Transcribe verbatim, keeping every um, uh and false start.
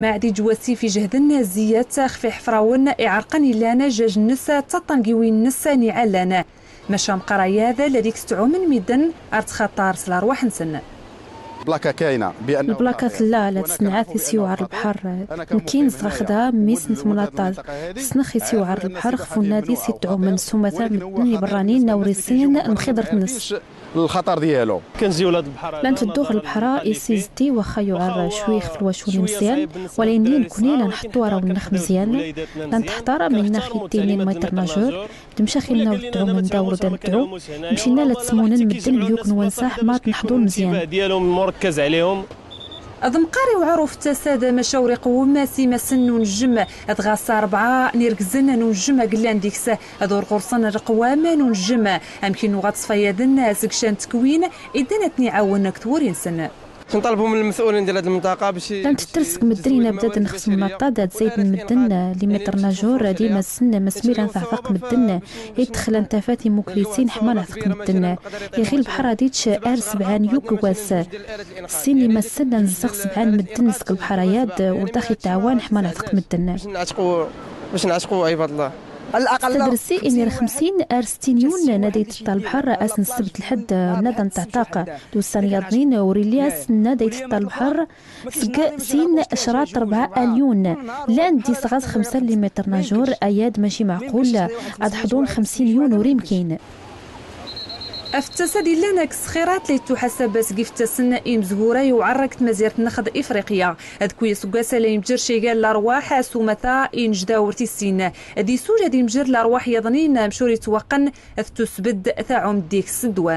Maɛd iǧ wasif ijehden ziyat xf iḥefrawen iɛerqen illan jaj-nnes d taṭṭangiwin-nnes n iɛallan. Maca amqar ayad la deg-s ttɛumen midden ar txaṭar s larwaḥ-nsen. Lblaka tella la tsenɛat is yuɛer lbḥer. Nekkin zedɣeɣ da mmi-s n tmnaḍt-ad. Ssneɣ is yuɛer lbḥer xf unadi s ittɛumen s umata medden iberranin ur issinen lmxidert-nnes. Lxaṭer dyalu. Llan tedduɣ lebḥra is izeddi waxxa yuɛer cwi xf lwacul imezyan, walaynni nekni la nḥeṭṭu arraw-nneɣ mezyan, la nteḥḍar am inna xf iddin n lmayṭer nageur, d mcaxilna ur ttɛumen da ur da nettɛum, mcinna la ttmunen medden myuk n wansaḥ ma t-nḥḍu mezyan. D mqar iwɛer ufettas-ad maca ur iqwem s imassen n unejjem, dɣa s rebɛa n irgzen n unejjem a yellan deg-s, d ur ɣur-sen leqwam n unejjem, amkin uɣa ttṣfayaden seg ccan n ttekwin, iddan ad ten-iɛawen deg twuri-nsen. كنطالبوا من المسؤولين ديال هذه المنطقة باش لا نتتر seg medden inna bdaden xf tmnaḍt-ad ad zayden medden, lmayṭer nageur, ad imassen, ma smir ad nteɛtaq medden, iddxlan tafat imukrisin ḥma neɛteq medden. Iɣil lbḥer ad ičč ar sebɛa n yuk wass. Sin imassen ad nzzaɣ sebɛa n medden seg lbḥer ayad, ur dax ittɛawan ḥma neɛteq medden. باش نعتقوا، باش نعتقوا عباد الله. Tadrsi imir xemsin ar settin yun nna da iteṭṭa lbḥer ass n ssebt lḥedd nna da nteɛtaq. D ussan yaḍnin ur illi ass nna da iteṭṭa lbḥer seg sin craṭ rebɛa alyun. Llan d isɣas xemsa lmayṭer nageur ayad maci meɛqul ad ḥḍun xemsin yun ur imkin. Afettas-ad illan deg Sxirat la ittuḥasab seg ifettasen imezwura iwɛer deg tmazirt-nneɣ d Ifriqya. Deg wi iseggas la imǧer cigal larwaḥ s umata inejda ur tissin. D isul ad imǧer larwaḥ yaḍnin mec ur ittwaqqen, tettusbedd taɛumt deg-s ddwam.